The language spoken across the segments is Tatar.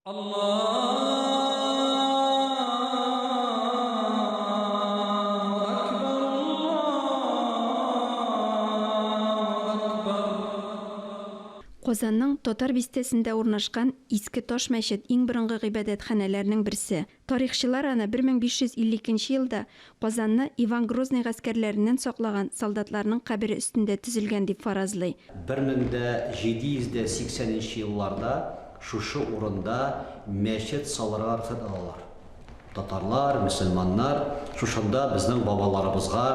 Аллаһу әкбәр, Аллаһу әкбәр. Казанның Татар бистәсендә урнашкан Иске таш мәчет иң борынгы гыйбадәтханәләрнең берсе. Тарихчылар аны 1552 нче елда Казанны Иван Грозный гаскәрләреннән саклаган солдатларның кабере өстендә төзелгән дип фаразлый. 1780 нче елларда шушы урында мәчет салырга рөхсәт алалар. Татарлар, мөселманнар шушында безнең бабаларыбызга,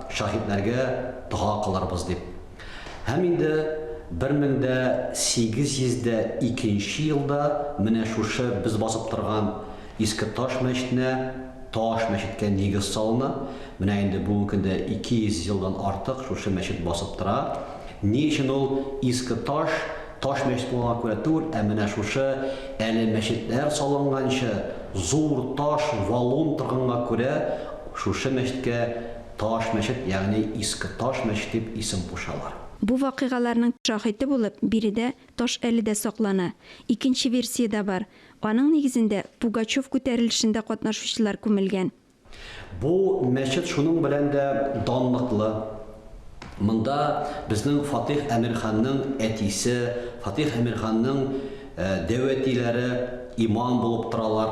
шаһитләргә дога кылырбыз дип. Һәм инде 1802 нче елда менә шушы без басып торган Иске Таш мәчетенә, таш мәчеткә нигез салына. Менә инде бүгенге көндә 200 елдан артык шушы мәчет басып тора. Ни өчен ул Иске Таш, таш мәчет булганга күрә түгел, ә менә шушы әле мәчетләр салынганчы зур таш валун торганга күрә шушы мәчеткә Таш мәчет, ягъни Иске Таш мәчет дип исем кушалар. Бу вакыйгаларның шаһиты булып, биредә таш әле дә саклана. Икенче версия дә бар. Аның нигезендә Пугачев күтәрелешендә катнашучылар күмелгән. Бу мәчет шуның белән дә данлыклы, монда безнең Фатыйх Әмирханның әтисе, Фатыйх Әмирханның дәү әтиләре имам булып торалар.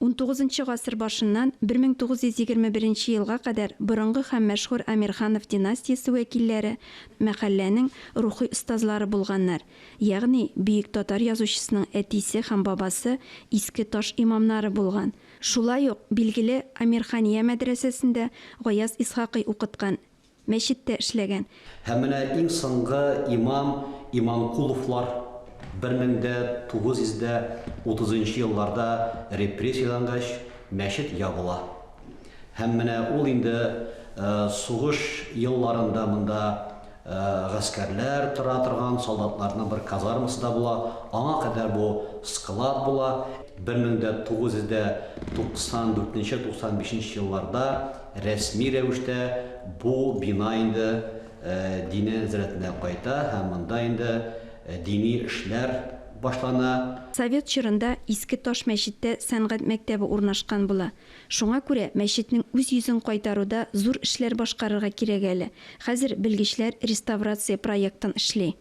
Унтугызынчы гасыр башыннан 1921 нче елга кадәр борынгы һәм мәшһүр Әмирханов династиясе вәкилләре мәхәлләнең рухи остазлары булганнар, ягъни бөек татар язучысының әтисе һәм бабасы Иске Таш имамнары булган. Шулай ук, билгеле, Әмирхания мәдрәсәсендә Гаяз Исхакый укыткан, мәчеттә эшләгән. Һәм менә иң соңгы имам Иманкуловлар 1930 нчы елларда репрессияләнгәч, мәчет ябыла. Һәм менә ул инде сугыш елларында монда гаскәрләр тора торган солдатларның бер казармасы да була, аңа кадәр бу склад була. 1994 нче-95 нче елларда рәсми рәвештә бу бина инде Диния нәзарәтенә кайта һәм монда инде дини эшләр башлана. Совет чорында Иске Таш мәчеттә сәнгать мәктәбе урнашкан була. Шуңа күрә мәчетнең үз йөзен кайтаруда зур эшләр башкарырга кирәк әле. Хәзер белгечләр реставрация проектын эшли.